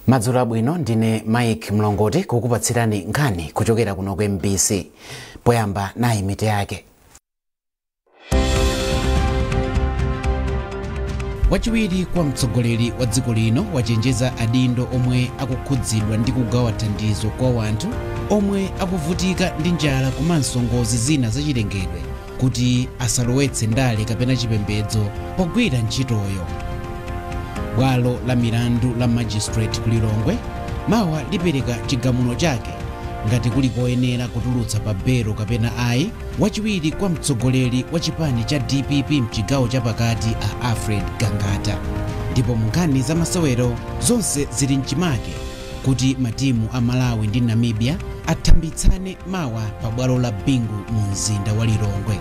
Madzulo abwino, ndine Mike Mlongoti kukupatsirani nkhani kuchokera kuno ku MBC. Poyamba nayi mitu yake. Wachiwiri kwa mtsogoleri wa dziko lino wachenjeza adindo omwe akukhudzidwa ndi kugawa thandizo kwa wanthu omwe akuvutika ndi njala komanso ngozi zina zachilengedwe kuti asalowetse ndale kapena chipembedzo pogwira ntchitoyo. Bwalo la milandu la magistrate ku Lilongwe mawa lipereka chigamulo chake ngati kuli koyenera kutulutsa pa belo kapena ayi wachiwiri kwa mtsogoleri wa chipani cha DPP mchigawo chapakati a Alfred Gangata. Ndipo mu nkhani za masewero, zonse zili mchimake kuti matimu a Malawi ndi Namibia athambitsane mawa pa bwalo la Bingu mu mzinda wa Lilongwe.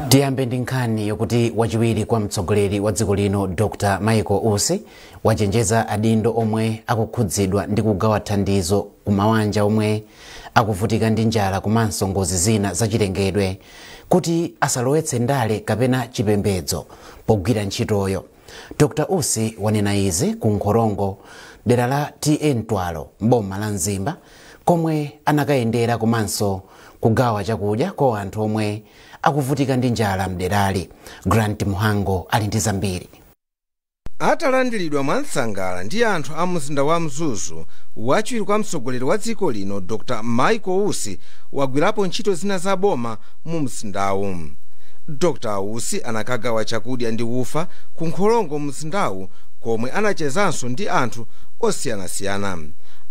Tiyambe ndi nkhani yokuti wachiwiri kwa mtsogoleri wa dziko lino Dr. Michael Usi wachenjeza adindo omwe akukhudzidwa ndi kugawa thandizo ku mawanja omwe akuvutika ndi njala komanso ngozi zina zachilengedwe kuti asalowetse ndale kapena chipembedzo pogwira ntchitoyo. Dr. Usi wanena izi ku Nkhorongo, dera la TN Twalo, mboma la Mzimba, komwe anakayendera komanso kugawa chakudya kwa anthu omwe akuvutika ndi njala mderali. Grant Muhango ali ndi zambiri. Atalandiridwa mwansangala ndi anthu a mzinda wa Mzuzu, wachiwiri kwa mtsogoleri wa dziko lino Dr. Michael Usi wagwirapo ntchito zina za boma mu mzindawu. Dr. Usi anakagawa chakudya ndi ufa ku Nkhorongo mzindawu, komwe anachezanso ndi anthu osiyanasiyana.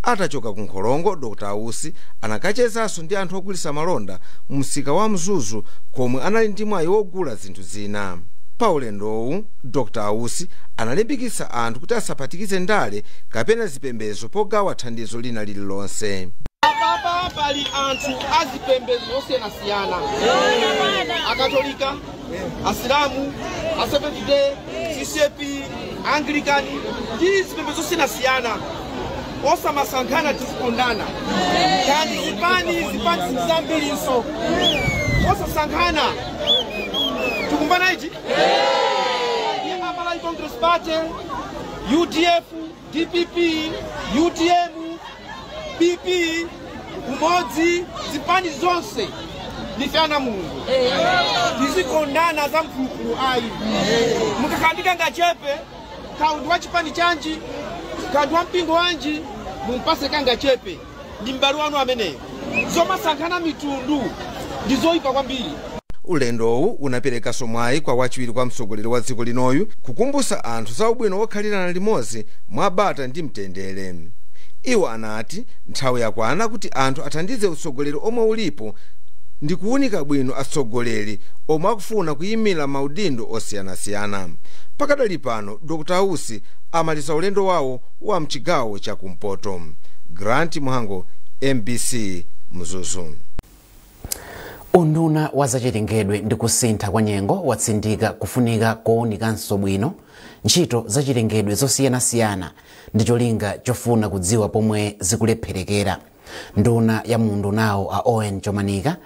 Atachoka ku Nkhorongo, Dr. Usi anakachezanso ndi anthu ogulitsa malonda msika wa Mzuzu, komwe anali ndi mwayi wogula zinthu zina. Pa ulendowu, Dr. Usi analimbikitsa anthu kuti asaphatikize ndale kapena zipembedzo pogawa thandizo lina lililonse. Apapa pali anthu azipembedzo zosiyanasiyana, Akatolika, Asilamu, a Seventh Day, CCAP, Anglican ndi zipembedzo zosiyanasiyana. Osamasankhana, tizikondana. Kani zipani zambirinso, osasankhana. Tikumbana ichi Malawi Congress Party, UDF, DPP, UTM, PP, Umodzi, zipani zonse ndife ana Mulungu, tizikondana. Za mphulupulu ayi. Mukakhandika ngachepe, kaundi wa chipani chanji, kandi wa mpingo wanji, mumpase kangachepe, ndi m'bale wanu ameneyo. Zomasankhana mitundu ndi zoyipa kwambiri. Ulendowu unaperekanso mwayi kwa wachiwiri kwa mtsogoleri wa dziko linoyu kukumbutsa anthu za ubwino wokhalirana limodzi mwa bata ndi mtendere. Iwo anati nthawi yakwana kuti anthu athandize utsogoleri omwe ulipo ndi kuwunika bwino atsogoleri omwe akufuna kuyimira maudindo osiyanasiyana. Pakadali pano Dr. Usi amaliza ulendo wawo wa mchigawo chakumpoto. Grant Muhango, MBC, Mzuzu. Unduna wa zachilengedwe ndi kusintha kwa nyengo watsindika kufunika kowunikanso bwino ntchito zachilengedwe zosiyanasiyana ndi cholinga chofuna kudziwa pomwe zikulepherekera. Nduna ya mundunawo a Owen Chomanika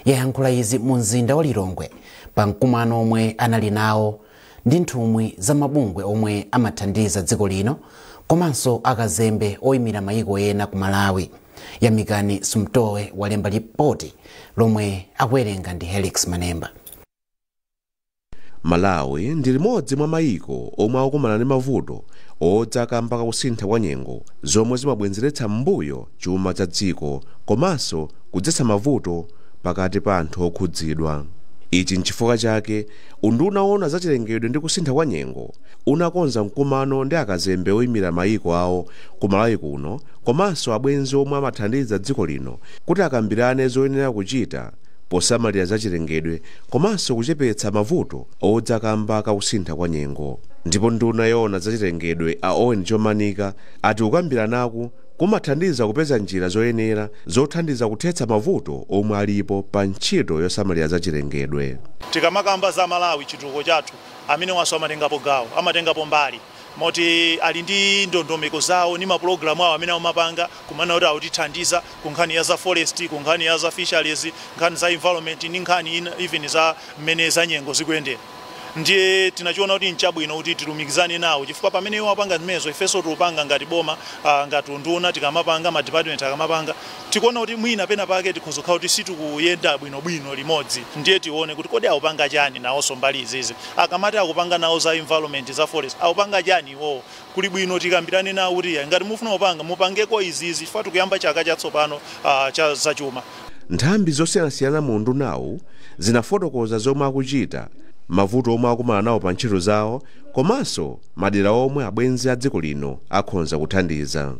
yayankhula izi mu mzinda wa Lilongwe pa mkumano omwe anali nawo ndi nthumwi za mabungwe omwe amathandiza dziko lino komanso akazembe oyimira mayiko ena ku Malawi. Yamikani Sumtowe walemba lipoti lomwe akuwerenga ndi Helix Manemba. Malawi ndi limodzi mwa mayiko omwe akukumana ndi mavuto odza kamba kakusintha kwa nyengo, zomwe zimabwezeretsa m'mbuyo chuma cha dziko komanso kudzetsa mavuto pakati pa anthu okhudzidwa. Ichi nchifukwa chake unduna woona zachilengedwe ndi kusintha kwa nyengo unakonza mkumano ndi akazembe oyimira mayiko awo ku Malawi kuno komanso abwenzi omwe amathandiza dziko lino kuti akambirane zoyenera kuchita posamalira zachilengedwe komanso kuchepetsa mavuto odza kamba kakusintha kwa nyengo. Ndipo nduna yoona zachilengedwe a Owen Chomanika ati kukambiranaku kumathandiza kupeza njira zoyenera zothandiza kuthetsa mavuto omwe alipo pa ntchito yosamalira zachilengedwe. Tikamakamba za Malawi, chitukuko chathu, amene waso amatengapo gawo, amatengapo mbali. Moti ali ndi ndondomeko zawo ndi mapulogalamu awo amene amapanga kumana kuti akutithandiza ku nkhani ya za forest, ku nkhani ya za fisheries, nkhani za environment ndi nkhani even za mmene za nyengo zikuyendera. Ndiye tinachiona kuti nchabwino kuti tilumikizane nawo, chifukwa pamene iwo apanga zimenezo, ifenso tikupanga ngati boma, ngati unduna tikamapanga, ma department akamapanga, tikuona kuti mwina pena pake tikhoza kukhala kuti sitikuyenda bwinobwino limodzi. Ndiye tione kuti kodi akupanga chani nawonso mbali izizi. Akamati akupanga nawo za environment, za forest, akupanga chani iwowo? Kuli bwino tikambirane nawo kuti ngati mufuna kupanga, mupangeko izizi, chifukwa tikuyamba chaka chatsopano cha zachuma. Nthambi zosiyanasiyana mu undunawu zinafotokoza zomwe akuchita, mavuto omwe akumana nawo pa ntchito zawo, komanso madera omwe abwenzi a dziko lino akhonza kuthandiza.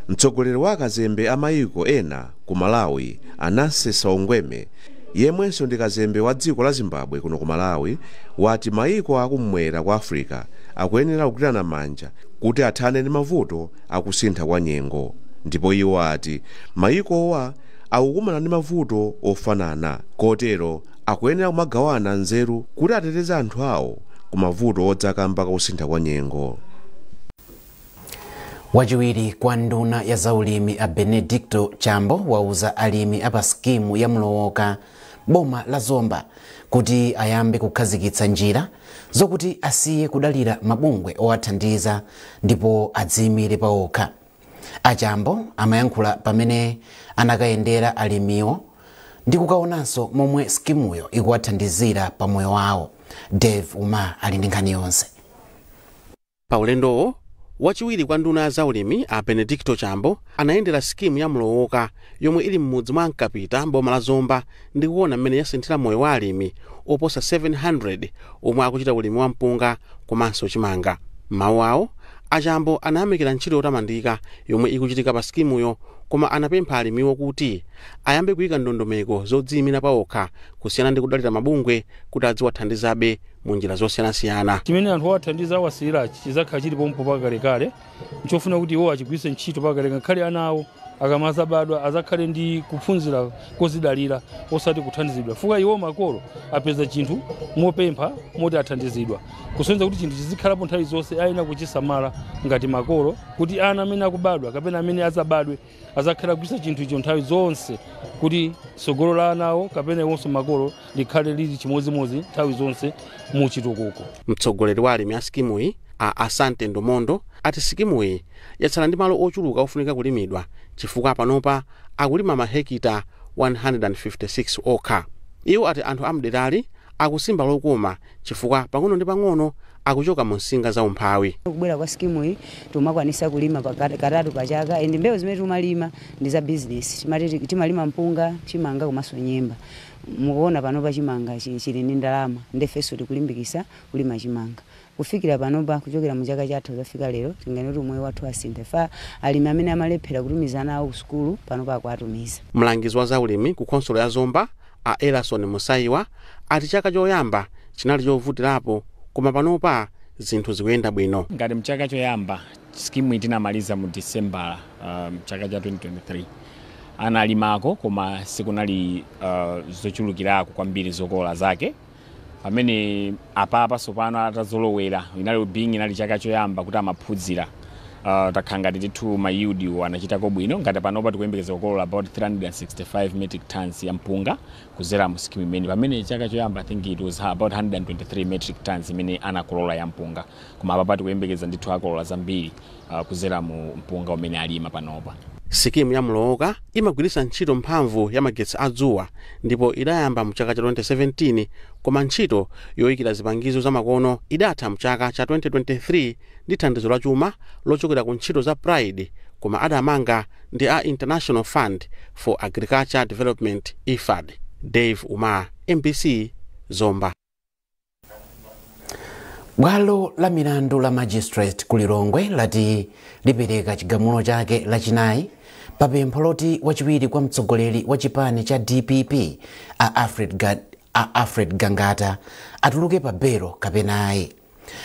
Mtsogoleri wa akazembe a mayiko ena ku Malawi, Ananse Saungweme, yemwenso ndi kazembe wa dziko la Zimbabwe kuno ku Malawi, wati mayiko akumwera kwa Africa akuyenera kugwirana manja kuti athane ndi mavuto akusintha kwa nyengo. Ndipo iwo ati mayikowa akukumana ndi mavuto ofanana, kotero akuyenera kumagawana nzeru kuti ateteze anthu awo ku mavuto odza kamba kakusintha kwa nyengo. Wachiwiri kwa nduna ya zaulimi a Benedicto Chambo wauza alimi apa skimu ya Mlowoka, boma la Zomba, kuti ayambe kukhazikitsa njira zokuti asiye kudalira mabungwe owathandiza ndipo adziyimire pawokha. Achambo amayankhula pamene anakayendera alimiwo ndi kukaonanso momwe skimuyo ikuwathandizira pa moyo wawo. Dave Uma ali ndi nkhani yonse. Pa ulendowo, wachiwiri kwa nduna ya zaulimi a Benedicto Chambo anayendera skimu ya Mlowoka yomwe ili m'mudzi mwa Mkapita, boma la Zomba, ndi kuona mmene yasinthira moyo wa alimi oposa 700 omwe akuchita ulimi wa mpunga komanso chimanga. Mawu awo, Achambo anayamikira ntchito yotamandika yomwe ikuchitika pa skimuyo, koma anapempha alimiwo kuti ayambe kuyika ndondomeko zodziyimira pawokha kusiyana ndi kudalira mabungwe kuti adziwathandizabe mu njira zosiyanasiyana. Chimene anthu awathandiza awasiyirachi chizakhala chilipo pakalekale, nchofuna kuti iwo achigwiritse ntchito pakalekale, ngakhale ana awo akamazabadwa azakhale ndi kuphunzira kozidalira, osati kuthandizidwa, fuka iwo makolo apeza chinthu mopempha moti athandizidwa, kusonyeza kuti chinthu chizikhalapo nthawi zonse, ayenera kuchisamala ngati makolo kuti ana amene akubadwa kapena amene azabadwe azakhala kugwiritsa chinthu icho nthawi zonse, kuti tsogolo la anawo kapena iwonso makolo likhale lili chimodzimodzi nthawi zonse muchitukuko. Mtsogoleri wa alimi a skimuyi a Asante Ndomondo ati sikimuyi yatsala ndi malo ochuluka ofunika kulimidwa, chifukwa panopa akulima mahekita 156 okha. Iwo ati anthu amderali akusimba lokoma chifukwa pang'ono ndi pang'ono akuchoka mu nsinga za umphawi. Kubwera kwa skimu iyi timakwanisa kulima katatu pa chaka, and mbewu zimene timalima ndi za business. Timalima mpunga, chimanga komanso nyemba. Mukuona panopa chimanga chili ndi ndalama, ndefenso tikulimbikisa kulima chimanga. Kufikira panopa, kuchokera mu chaka chathu zafika lero, tinganene kuti umoyo wathu asintha fa alimi amene amalephera kutumiza ana awo ku sukulu panopa akuatumiza. Mlangizi wa zaulimi ku khonsolo ya Zomba a Elason Musaiwa ati chaka choyamba chinali chovutirapo, koma panopa zinthu zikuyenda bwino. Ngati mchaka choyamba skimu tinamaliza mu December chaka cha 2023, analimako koma sikunali zochulukirako kwambiri zokolola zake. Pamene apapa sopano atazolowera, inali being inali chaka choyamba kuti amaphunzira, takhala ngati ndithu ma yield anachitako bwino. Ngati panopa tikuyembekeza kukolola about 365 metric tons ya mpunga kuzera mu skimu imene, pamene chaka choyamba I think it was about 123 metric tons imene anakolola ya mpunga, koma apapa tikuyembekeza ndithu akolola zambiri kuzera mu mpunga umene alima panopa. Sikimu ya Mlowoka imagwiritsa ntchito mphamvu ya magetsi adzuwa ndipo idayamba mchaka cha 2017, koma ntchito yoyikira zipangizo zamakono idatha mchaka cha 2023 ndi thandizo la chuma lochokera ku ntchito za PRIDE, koma adamanga ndi a International Fund for Agriculture Development, IFAD. Dave Umar, MBC, Zomba. Bwalo la milandu la magistrate ku Lilongwe lati lipereka chigamulo chake Lachinayi pa pempho loti wachiwiri kwa mtsogoleri wa chipani cha DPP a Alfred Gangata atuluke pa belo kapena ayi.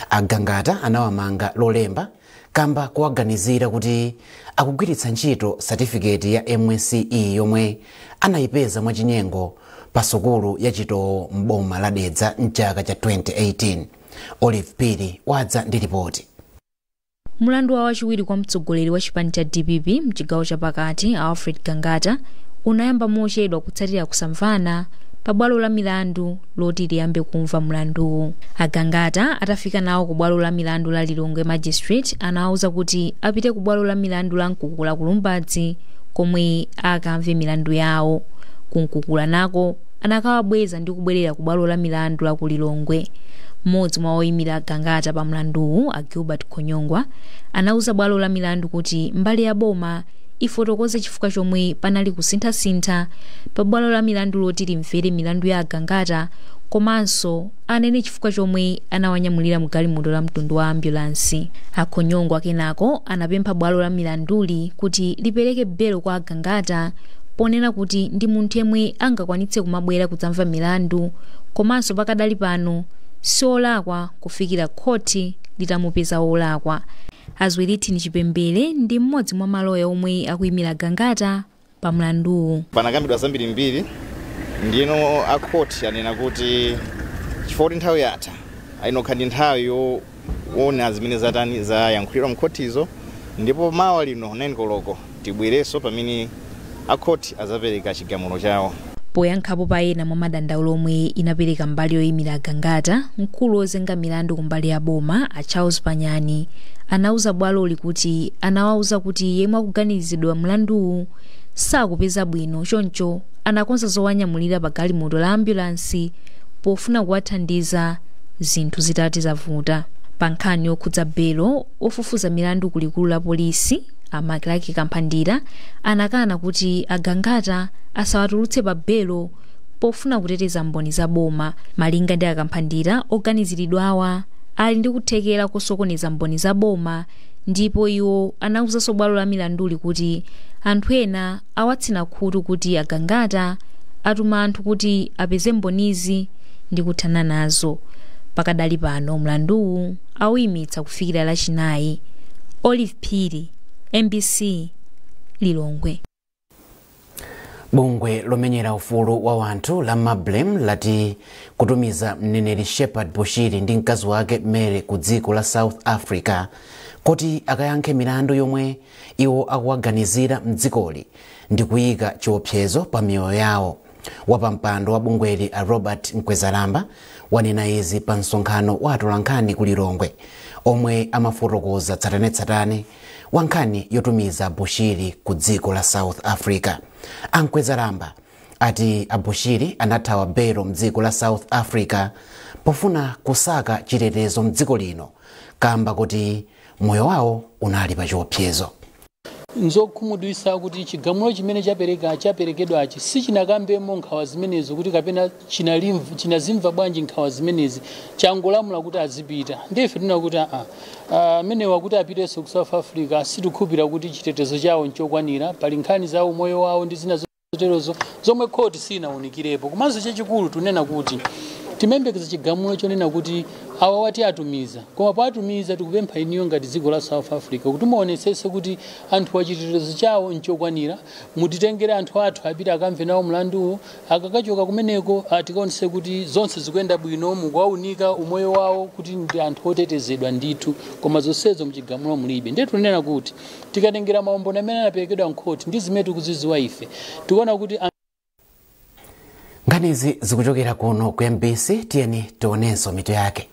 A Gangata anawamanga Lolemba kamba kuwaganizira kuti akugwiritsa ntchito satifiketi ya MSCE yomwe anayipeza mwachinyengo pa sukulu ya Chitowo m'boma la Dedza mchaka cha 2018. Olive Piri wadza ndi ripoti. Mulandu wa wachiwiri kwa mtsogoleri wa chipani cha DPP mchigawo chapakati Alfred Gangata unayamba mochedwa kutsatira kusamvana pa bwalo la milandu loti liyambe kumva mlanduwu. Agangata atafika nawo ku bwalo la milandu la Lilongwe Magistrate anawauza kuti apite ku bwalo la milandu la Mkukula ku Lumbadzi komwe akamve milandu yawo. Kumkukula nako anakawabweza ndi kubwerera ku bwalo la milandu la ku Lilongwe. Mmodzi mwa oyimira Gangata pa mlanduwu, a Gilbert Khonyongwa, anauza bwalo la milandu kuti mbali ya boma ifotokoze chifukwa chomwe panali kusinthasintha pa bwalo la milandu loti limvere milandu ya Gangata, komanso anene chifukwa chomwe anawanyamulira mgalimoto la mtundu wa ambulansi. Akhonyongwa kenako anapempha bwalo la milanduli kuti lipereke belo kwa Gangata ponena kuti ndi munthu yemwe angakwanitse kumabwera kudzamva milandu, komanso pakadali pano siolakwa kufikira khoti litamupeza wolakwa. Azwirithini Chipembere ndi mmodzi mwa maloya omwe akuyimira Gangata pa mlanduwu. Panakambidwa zambirimbiri, ndino akhoti anena kuti chifukwa kuti nthawi yatha ayinokha ndi nthawi yoona zimene zatani zayankhulidwa mkhotizo, ndipo mawa lino 9 koloko tibwerenso pamene akhoti azapereka chigamulo chawo. Poyankhapo pa ena mwa madandaulo omwe inapereka mbali yoyimira Gangata, mkulu wozenga milandu kumbali ya boma a Charles Panyani anauza bwaloli kuti anawauza kuti yemwe akuganizidwa mlanduwu sakupeza bwino, choncho anakonza zowanyamulira pa galimoto la ambulansi pofuna kuwathandiza zinthu zitati zavuta. Pa nkhani yokhudza belo, ofufuza milandu kulikulu la polisi a Makilaki Kamphandira anakana kuti Agangata asawatulutse pa belo pofuna kuteteza mboni za boma. Malinga ndi Akamphandira, oganiziridwawa ali ndi kuthekera kosokoneza mboni za boma, ndipo iwo anawuzanso bwalo la milanduli kuti anthu ena awatsina khutu kuti Agangata atuma anthu kuti apeze mbonizi ndi kuthana nazo. Pakadali pano mlanduwu awuyimitsa kufikira Lachinayi. Olive Phiri, MBC, Lilongwe. Bungwe lomenyera ufulu wa wanthu la Mablem lati kutumiza mneneri Shepherd Bushiri ndi mkazi wake Mary ku dziko la South Africa kuti akayankhe milandu yomwe iwo akuwaganizira mdzikoli ndi kuyika chiopsezo pa miyoyo yawo. Wapampando wa bungweli a Robert Mkwezalamba wanena izi pa msonkhano wa atolankhani ku Lilongwe omwe amafotokoza tsatanetsatane wa nkhani yotumiza Bushiri ku dziko la South Africa. Ankwezalamba ati abushiri anathawa belo mdziko la South Africa pofuna kusaka chitetezo mdziko lino kamba kuti moyo wawo unali pa chiopsezo. Nzokhumudwitsa kuti chigamulo chimene chaperekedwachi sichinakambemo nkhawa zimenezo kuti kapena chinazimva bwanji nkhawa zimenezi, changolamula kuti azipita. Ndife tuna kuti amenewa kuti apitenso ku South Africa sitikhulupirira kuti chitetezo chawo nchokwanira, pali nkhani za umoyo wawo ndi zina zoterozo zomwe khoti sinawunikirepo. Komanso chachikulu tunena kuti timembekeza chigamulo chonena kuti awa wati atumiza, koma poatumiza tikupempha iniyo ngati dziko la South Africa kuti muonetsetse kuti anthu achitetezo chawo nchokwanira, mutitengere anthu athu apite akamve nawo mlanduwo, akakachoka kumeneko tikaonetse kuti zonse zikuyenda bwino, mukuwaunika umoyo wawo kuti ndi anthu otetezedwa ndithu. Koma zonsezo mchigamulo mulibe. Ndiye tunena kuti tikatengera maumboni amene anaperekedwa mkhoti ndi zimene tikuzidziwa ife, tikuona kuti nkhanizi zikuchokera kuno ku MBC. Tiyeni tionenso mitu yake.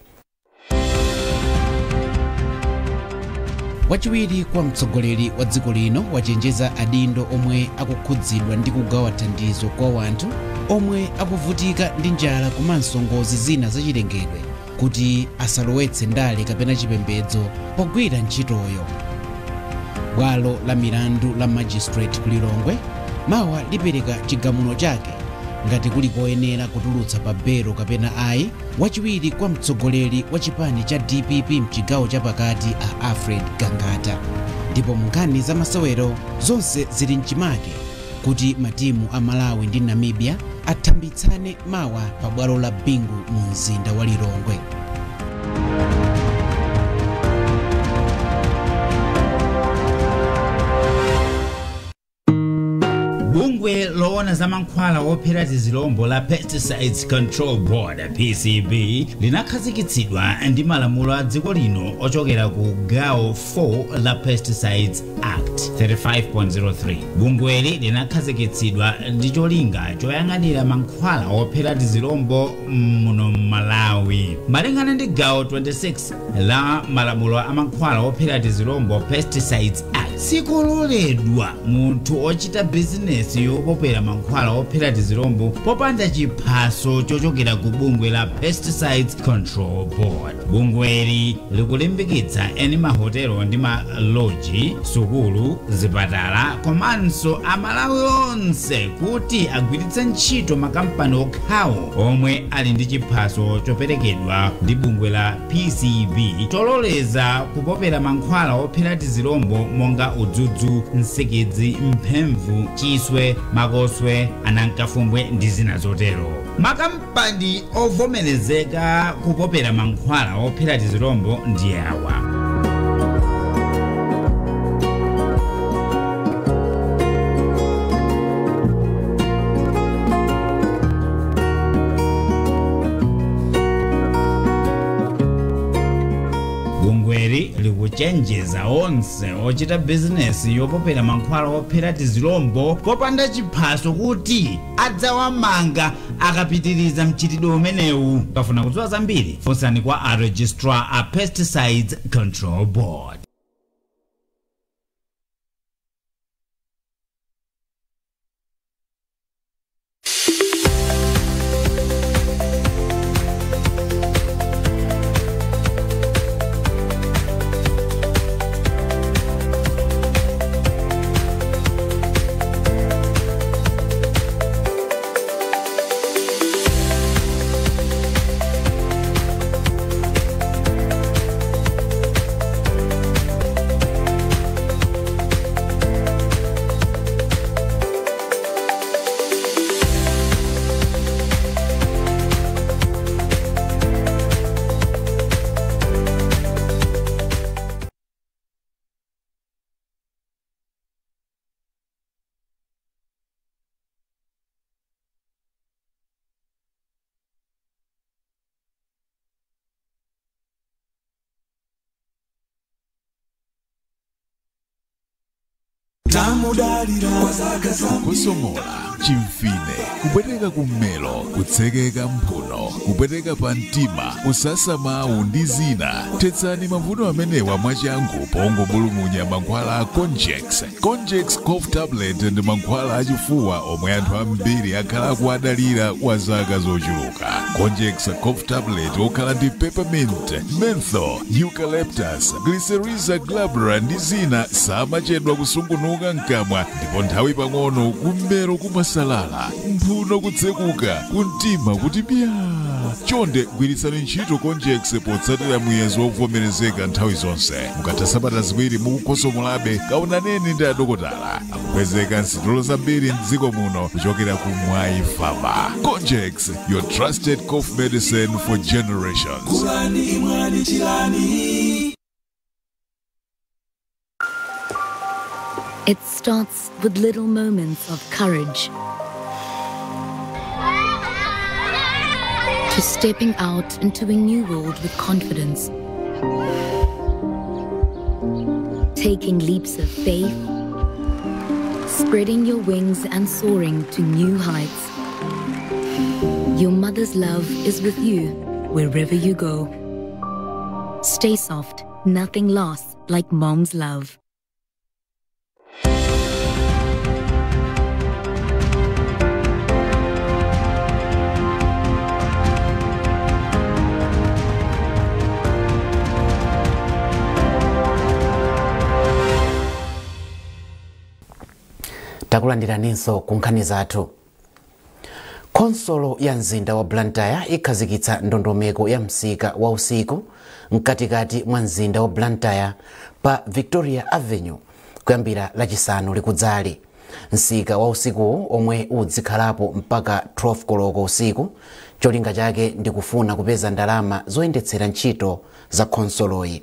Wachiwiri kwa mtsogoleri wa dziko lino wachenjeza adindo omwe akukhudzidwa ndi kugawa thandizo kwa wanthu omwe akuvutika ndi njala komanso ngozi zina zachilengedwe kuti asalowetse ndale kapena chipembedzo pogwira ntchitoyo. Bwalo la milandu la Magistrate ku Lilongwe mawa lipereka chigamulo chake ngati kuli koyenera kutulutsa pa belo kapena ayi wachiwiri kwa mtsogoleri wa chipani cha DPP mchigawo chapakati a Alfred Gangata. Ndipo mu nkhani za masewero zonse zili mchimake kuti matimu a Malawi ndi Namibia athambitsane mawa pa bwalo la Bingu mu mzinda wa Lilongwe. Bungwe loona Loona za mankhwala ophera tizilombo la Pesticides Control Board, PCB, linakhazikitsidwa ndi malamulo a dziko lino ochokera ku gawo 4 la Pesticides Act 35.03. Bungweli linakhazikitsidwa ndi cholinga choyang'anira mankhwala ophera tizilombo muno Malawi. Malingana ndi gawo 26 la malamulo a mankhwala ophera tizilombo, Pesticides Act, sikololedwa munthu ochita bizinesi yopopera mankhwala ophera tizilombo popanda chiphaso chochokera ku bungwe la Pesticides Control Board. Bungweli likulimbikitsa eni mahotelo ndi maloji, sukulu, zipatala komanso Amalawi onse kuti agwiritse ntchito makampani okhawo omwe ali ndi chiphaso choperekedwa ndi bungwe la PCB chololeza kupopera mankhwala ophera tizilombo monga udzudzu, nsikidzi, mphemvu, chiswe, makoswe, anankafumbwe ndi zina zotero. Makampani ovomerezeka kupopera mankhwala ophera tizilombo ndi awa: Bungweli likuchenjeza onse ochita bizinesi yopopera mankhwala ophera tizilombo popanda chiphaso kuti adzawamanga akapitiriza mchitidwe umenewu. Mukafuna kudziwa zambiri, funsani kwa a Registrar a Pesticides Control Board. Kukosomola, chimfine, kupweteka kummero, kutsekeka mphuno, kupweteka pa mtima, kusasa mawu ndi zina. Thetsani mavuto amenewa mwachangu pongobulumunya mankhwala a Conjex. Conjex Cough Tablet ndi mankhwala achifuwa omwe anthu ambiri akhala akuadalira kwa zaka zochuluka. Conjex Cough Tablet okhala ndi peppermint, menthol, eucalyptus, Glycyrrhiza glabra ndi zina samachedwa kusungunuka mkamwa, ndipo nthawi pang'ono kummero kumasalala, mphuno kutsekuka, kumtima kuti bya. Chonde gwiritsani ntchito Conjex potsatira muyezo wovomerezeka nthawi zonse. Mukatha sabata 2 mukukosomolabe, kaonaneni ndi adokotala. Akupezeka nsitolo zambiri mdziko muno kuchokera ku Mwai Pharma. Conjex, your trusted cough medicine for generations. Kulani, imwani, chilani. It starts with little moments of courage, to stepping out into a new world with confidence, taking leaps of faith, spreading your wings and soaring to new heights. Your mother's love is with you wherever you go. Stay soft, nothing lasts like mom's love. Takulandiraninso ku nkhani zathu. Khonsolo ya mzinda wa Blantyre ikhazikitsa ndondomeko ya msika wa usiku mkatikati mwa mzinda wa Blantyre pa Victoria Avenue kuyambira Lachisanu likudzali. Msika wa usikuwu omwe udzikhalapo mpaka 12 koloko usiku, cholinga chake ndi kufuna kupeza ndalama zoyendetsera ntchito za khonsoloyi.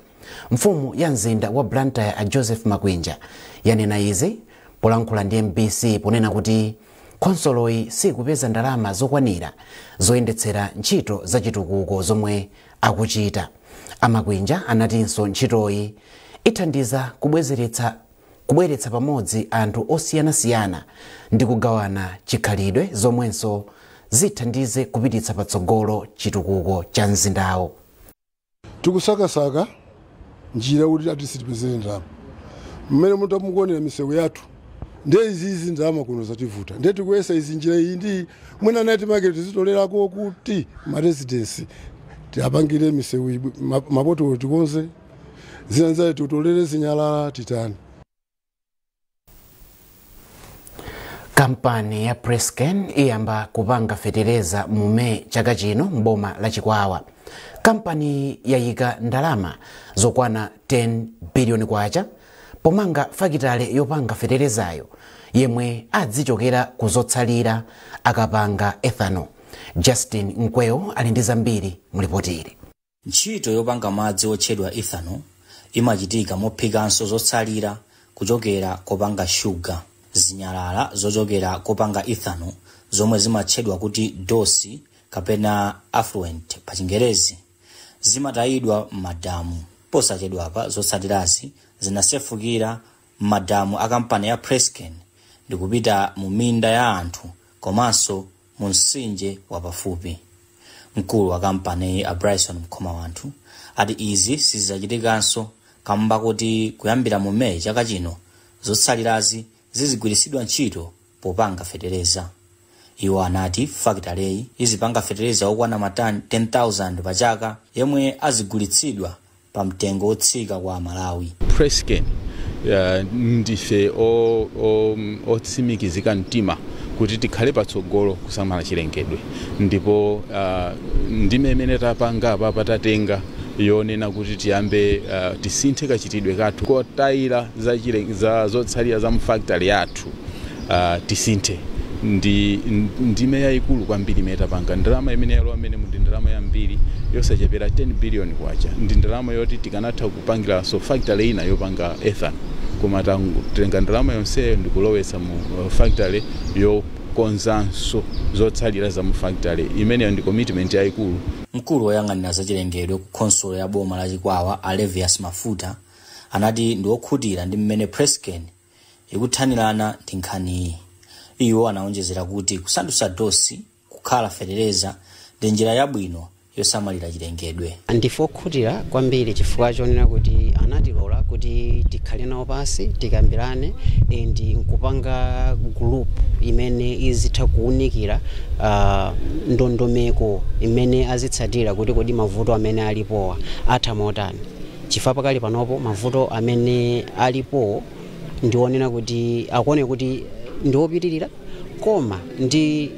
Mfumu ya mzinda wa Blantyre a Joseph Makwinja yanena izi polankhula ndi MBC ponena kuti Khonsoloyi sikupeza ndalama zokwanira zoyendetsera ntchito zachitukuko zomwe akuchita. Amakwinja anatinso ntchitoyi ithandiza kubweretsa pamodzi anthu osiyanasiyana ndi kugawana chikhalidwe zomwenso zithandize kupititsa patsogolo chitukuko cha mzindawo. Tikusakasaka njira kuti atisitipezere ndalama mmene mutamukuonera misewu yathu, ndiye izizi ndalama kuno zativuta, ndiye tikuyesa izi njira iyi ndi mwina night market tizitolerako kuti ma residents tiapangire misewu, mapoto tikonze, zinanzale titolere zinyalala titani. Kampani ya Presken iyamba kupanga fetereza mu Meyi chaka chino mboma la Chikwawa. Kampani yayika ndalama zokwana 10 biliyoni kwacha pomanga fakitale yopanga feterezayo yemwe adzichokera kuzotsalira akapanga ethanol. Justin Mkweo ali ndi zambiri mulipotiri. Ntchito yopanga madzi otchedwa ethanol imachitika mophikanso zotsalira kuchokera kopanga shuga. Zinyalala zochokera kopanga ethanol zomwe zimatchedwa kuti dosi kapena affluent pa Chingerezi zimatayidwa m'madamu. Posachedwapa zotsatirazi zinasefukira m'madamu a kampani ya Presken ndikupita mu minda ya anthu komanso mu mtsinje wapafupi. Mkulu wa kampani a Bryson Mkhoma wanthu ati izi sizachitikanso kamba kuti kuyambira mu Meyi chaka chino zotsalirazi zizigwiritsidwa ntchito popanga fetereza. Iwo anati fakitaleyi izipanga fetereza okwana matani 10,000 pa chaka yemwe azigulitsidwa pa mtengo wotsika kwa Malawi. Presken ndife otsimikizika mtima kuti tikhale patsogolo kusamala chilengedwe, ndipo ndime imene tapanga apa tatenga yonena kuti tiyambe tisinthe kachitidwe kathu kotayira za zotsalira za mfactory yathu, tisinthe ndi ndime yayikulu kwambiri imene tapanga. Ndalama imene yalowa imene ndi ndalama yambiri yosachepera 10 billion kwacha, ndi ndalama yoti tikanatha kupangiranso factory ina yopanga ethanol, koma tatenga ndalama yonseyo ndikulowetsa mu factory yokonzanso zotsalira za mu factory imeneyo. Ndi commitment yayikulu. Mkulu woyang'anira zachilengedwe ku khonsolo ya boma la Chikwawa a Levias Mafuta anati ndi wokhutira ndi mmene Presken ikuthanirana ndi nkhaniyi. Iwo anaonjezera kuti kusandutsa dosi kukhala fetereza ndi njira yabwino yosamalira chilengedwe. Ndife okhutira kwambiri chifukwa chonena kuti anatilola kuti tikhale nawo pasi tikambirane ndi nkupanga group imene izitha kuwunikira ndondomeko imene azitsatira kuti kodi mavuto amene alipowa atha motani, chifukwa pakali panopo mavuto amene alipo ndionena kuti akuone kuti ndiopitirira, koma ndi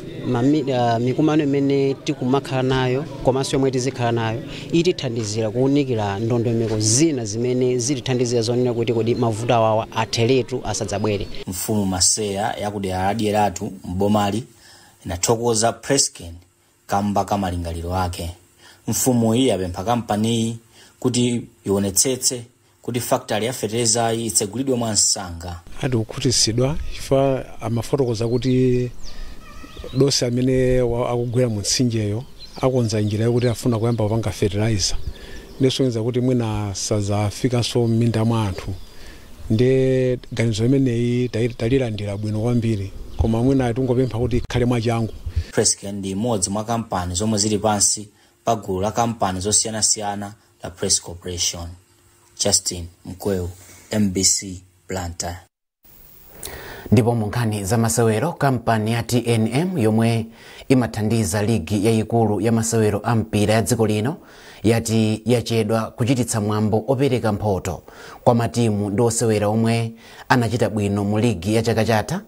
mikumano imene tikumakhala nayo komanso yomwe tizikhala nayo itithandizira kuwunikira ndondomeko zina zimene zitithandizira zonena kuti kodi mavuto awawa atheretu asadzabwere. Mfumu Maseya yakudera la Dyeratu mbomali inathokoza Presken kamba ka malingaliro ake. Mfumu iyi yapempha kampaniyi kuti ionetsetse kuti factory ya feterezayi itsegulidwe mwansanga. Ati kukhutitsidwa chifukwa amafotokoza kuti dosi amene akugwera mu mtsinjeyo akonza njira yokuti afuna kuyamba kupanga fertilizer, ndisonyeza kuti mwina sazafikanso m'minda mwa anthu. Ndi ganizo imeneyi talilandira bwino kwambiri, koma mwina tingopempha kuti ikhale mwachangu. Presken ndi imodzi mwa kampani zomwe zili pansi pa gulu la kampani zosiyanasiyana la Press Corporation. Justin Mkweu, MBC, Blantyre. Ndipo mu nkhani za masewero, kampani ya TNM yomwe imathandiza ligi yayikulu ya masewero a mpira ya dziko lino yati yachedwa kuchititsa mwambo opereka mphoto kwa matimu ndi osewera omwe anachita bwino mu ligi ya chaka chatha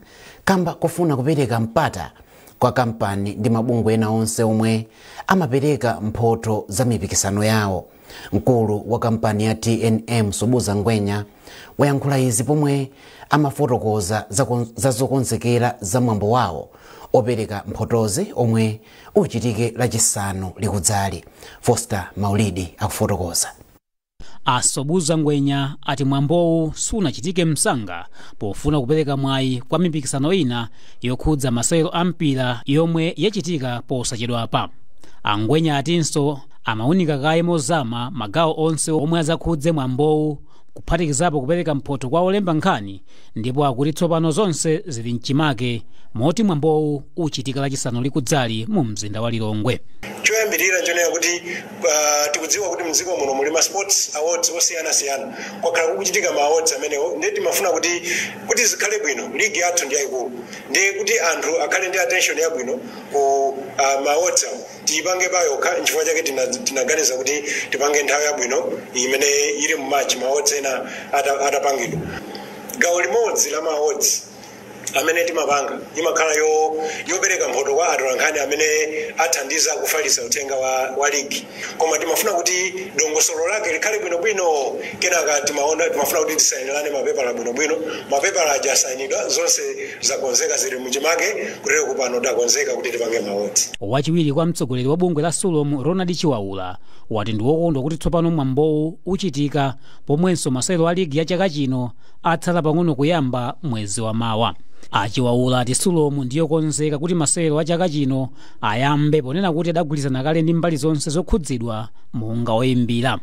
kamba kufuna kupereka mpata kwa kampani ndi mabungwe ena onse omwe amapereka mphoto za mipikisano yawo. Mkulu wa kampani ya TNM Subuza Ngwenya wayankhula izi pomwe amafotokoza za zokonzekera za mwambo wawo opereka mphotozi omwe uchitike lachisanu likudzali. Foster Maulidi akufotokoza. Asobuza Ngwenya ati mwambowu sunachitike msanga pofuna kupereka mwayi kwa mipikisano ina yokhudza masewero a mpira yomwe yachitika posachedwapa. Angwenya atinso amawunika kaye mozama magawo onse omwe azakhudze mwambowu, kuphatikizapo kupereka mphotho kwa olemba nkhani, ndipo akuti tsopano zonse zili mchimake moti mwambowu uchitika lachisanu likudzali mu mzinda wa Lilongwe. Choyambirira nchonera kuti tikudziwa kuti mdziko muno muli ma sports awards osiyanasiyana, kwakhala kukuchitika ma awards amenewo, ndiye timafuna kuti zikhale bwino. Ligi yathu ndi yayikulu, ndiye kuti anthu akhale ndi attention yabwino ku ma awards awo tiyipange payokha. Nchifukwa chake tinaganiza kuti tipange nthawi yabwino imene ili mu March, ma awards ena atapangidwa. Gawo limodzi la ma awards amene timapanga imakhala yopereka mphoto kwa atolankhani amene athandiza kufalitsa uthenga wa ligi, koma timafuna kuti dongosolo lake likhale bwinobwino. Kenaka timafuna kuti tisayinirane mapepala bwinobwino, mapepala aja asayinidwa, zonse zakonzeka, zili muchimake, kutero kupano takonzeka kuti tipange ma awards. Wachiwiri kwa mtsogoleri wa bungwe la Sulom, Ronald Chiwaula, wati ndi wokondwa kuti tsopano mwambowu uchitika pomwenso masewero a ligi ya chaka chino atsala pang'ono kuyamba mwezi wa mawa. Achiwaula ati Sulom ndiyokonzeka kuti masewero a chaka chino ayambe, ponena kuti adagwirizana kale ndi mbali zonse zokhudzidwa monga oyimbira.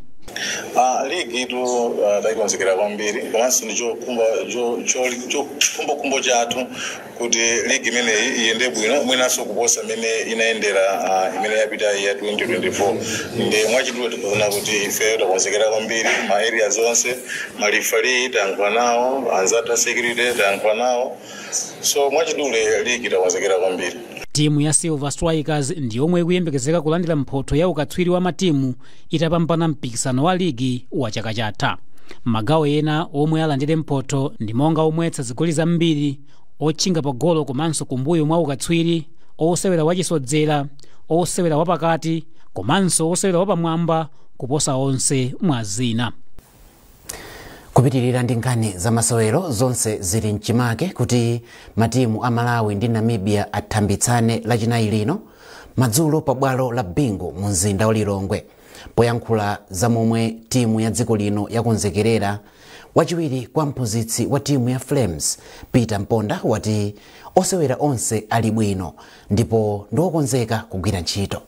Ligi itu tayikonzekera kwambiri, komanso ndi chokhumbokhumbo chathu kuti ligi imeneyi iyende bwino, mwinanso kuposa imene inayendera imene yapita ya 2024. Ndi mwachidule tikuona kuti ife takonzekera kwambiri ma areas onse, ma referee tayankhula nawo, anzathu a security tayankhula nawo, so mwachidule ligi takonzekera kwambiri. Timu ya Silver Strikers ndi yomwe ikuyembekezeka kulandira mphotho ya ukatswiri wa matimu itapambana mpikisano wa ligi wa chaka chatha. Magawo ena omwe alandire mphotho ndi monga omwetsa zigoli zambiri, otchinga pa golo komanso kumbuyo mwa ukatswiri, osewera wachisodzera, osewera wapakati komanso osewera wapamwamba kuposa onse mwa zina. Kupitirira ndi nkhani za masewero, zonse zili mchimake kuti matimu a Malawi ndi Namibia athambitsane lachinayi lino madzulo pa bwalo la Bingu mu mzinda wa Lilongwe. Poyankhula za momwe timu ya dziko lino yakonzekerera, wachiwiri kwa mphunzitsi wa timu ya Flames, Peter Mponda, wati osewera onse ali bwino ndipo ndiokonzeka kugwira ntchito.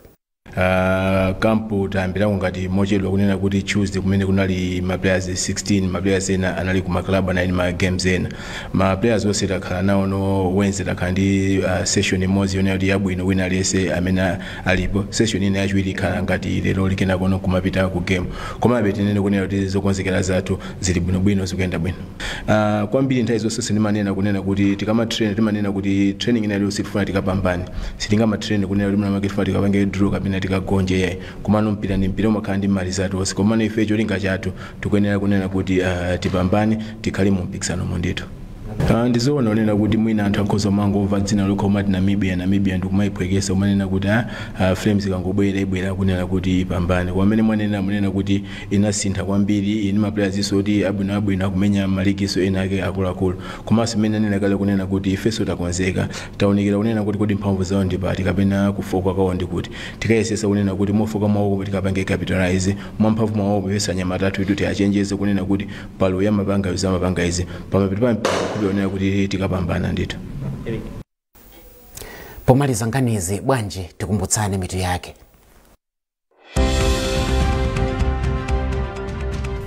Camp tayambirako ngati mochedwa, kunena kuti Tuesday kumene kunali ma players 16, ma players ena anali ku ma club, anali ma games ena. Ma players onse takhala nawo no Wednesday, takhala ndi session imodzi yonena kuti yabwino, wina aliyense amene alipo. Session ina yachiwiri ikhala ngati lero, likenako kumapita ku game. Komabe tinene kunena kuti zokonzekera zathu zili bwinobwino, zikuyenda bwino kwambiri. Nthawi zonse sindimanena kunena kuti tikama train, timanena kuti training ina iliyonse tifuna tikapambane. Sitingama train kunena kuti mnamake tifuna tikapange draw kapena tikagonje, yayi. Komano mpira ndi mpira, umakhala ndi mali zathu onse, komano ife cholinga chathu tikuyenera kunena kuti tipambane, tikhale mu mpikisano mondithu. Ndizoona unena kuti mwina anthu akhoza mangomva dzina lokha umati Namibia, Namibia, ndikumayiphwekesa, umanena kuti Flames ikangobwera ibwera kunena kuti ipambane. Kwamene mwanena, munena kuti inasintha kwambiri, ini ma players iso kuti abwinoabwino akumenya maligiso ena ake akuluakulu. Komanso imene anena kale kunena kuti ifenso takonzeka, taonekera kunena kuti kodi mphamvu zawo ndi pati kapena kufoka kwawo ndi kuti tikayesesa kunena kuti mofoka mwawo tikapange capitalize mwamphamvu mwawo. Pesa anyamata athu itu tiachenjeze kunena kuti palo ya mapanga izi, amapanga izi pamapeto pa mpira, kunena kuti tikapambana ndithu. Pomaliza nkhanizi, bwanji tikumbutsane mitu yake.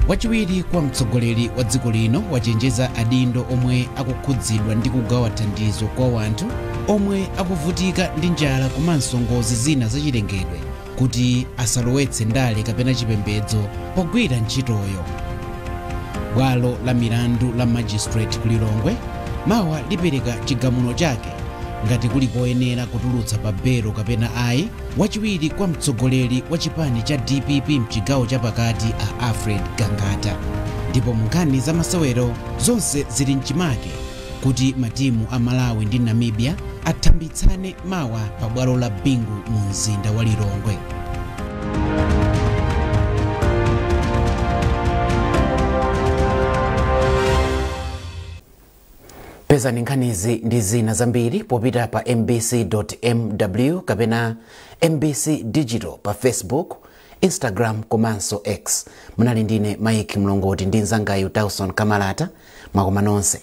Wachiwiri kwa mtsogoleri wa dziko lino wachenjeza adindo omwe akukhudzidwa ndi kugawa thandizo kwa wanthu omwe akuvutika ndi njala komanso ngozi zina zachilengedwe kuti asalowetse ndale kapena chipembedzo pogwira ntchitoyo. Bwalo la milandu la magistrate ku Lilongwe mawa lipereka chigamulo chake ngati kuli koyenera kutulutsa pa belo kapena ayi wachiwiri kwa mtsogoleri wa chipani cha DPP mchigawo chapakati, a Alfred Gangata. Ndipo mu nkhani za masewero, zonse zili mchimake kuti matimu a Malawi ndi Namibia athambitsane mawa pa bwalo la Bingu mu mzinda wa Lilongwe. Pezani nkhanizi ndi zina zambiri popita pa mbc.mw kapena MBC Digital pa Facebook, Instagram komanso X. Munali ndine Mike Mlongoti ndi mnzangayu Dawson Kamalata. Mwakoma nonse.